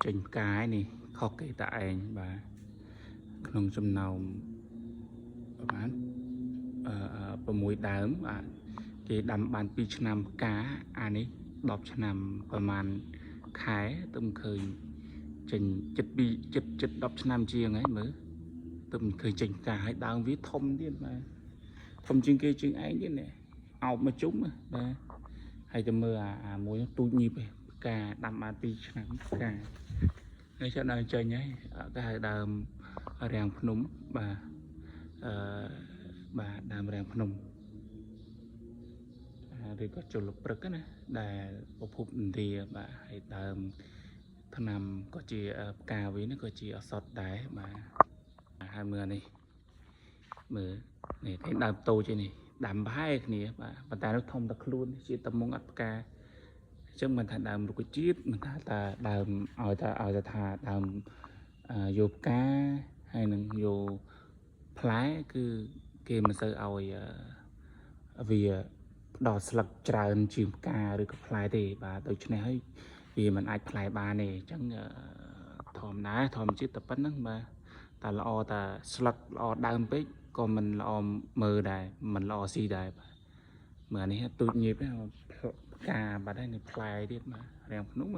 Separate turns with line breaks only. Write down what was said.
ចេញផ្កាយនេះខុសគេតែឯងបាទក្នុងចំណោមប្រហែលអឺ6ដើមបាទគេដាំបាន2ឆ្នាំផ្កាអានេះ10ឆ្នាំប្រហែលខែទៅមិនឃើញចេញចិត្តពីចិត្តចិត្ត10ឆ្នាំជាងហើយមើលទៅមិនឃើញចេញផ្កាហើយដើមវាធំទៀតបាទធំជាងគេជាងឯងទៀតនេះអោបមកជុំណាបាទហើយទៅមើលអាអាមួយនោះទូចញីបឯងផ្កាដាំបាន2ឆ្នាំផ្កានេះចាប់ដើមចេញហើយគេហៅដើមរាំងភ្នំបាទអឺបាទដើមរាំងភ្នំឬក៏ជលព្រឹកណាដែលប្រភពឥណ្ឌាបាទហើយដើមថ្នាំក៏ជាផ្កាវានេះក៏ជាឱសថដែរបាទហើយមើលនេះមើលនេះឃើញដើមតូចឯនេះដាំប្រហែលគ្នាបាទប៉ុន្តែនោះធំតែខ្លួនជាតមុងអត់ផ្កាអញ្ចឹងមិនថាដើមរុក្ខជាតិមិនថាតែដើមឲ្យតែឲ្យតែថាដើមយកផ្កាហើយនឹងយកផ្លែគឺគេមិនសូវឲ្យវាផ្ដល់ស្លឹកច្រើនជាងផ្កាឬក៏ផ្លែទេបាទដូច្នេះហើយវាមិនអាចផ្លែបានទេអញ្ចឹងធម្មតាធម្មជាតិតែប៉ុណ្្នឹងបាទតែល្អតែស្លឹកល្អដើមពេកក៏មិនល្អមើលដែរមិនល្អស៊ីដែរបាទមើលអានេះទូចញៀបផ្កាបាត់ហើយនេះផ្លែទៀតបាទរាំងភ្នំ។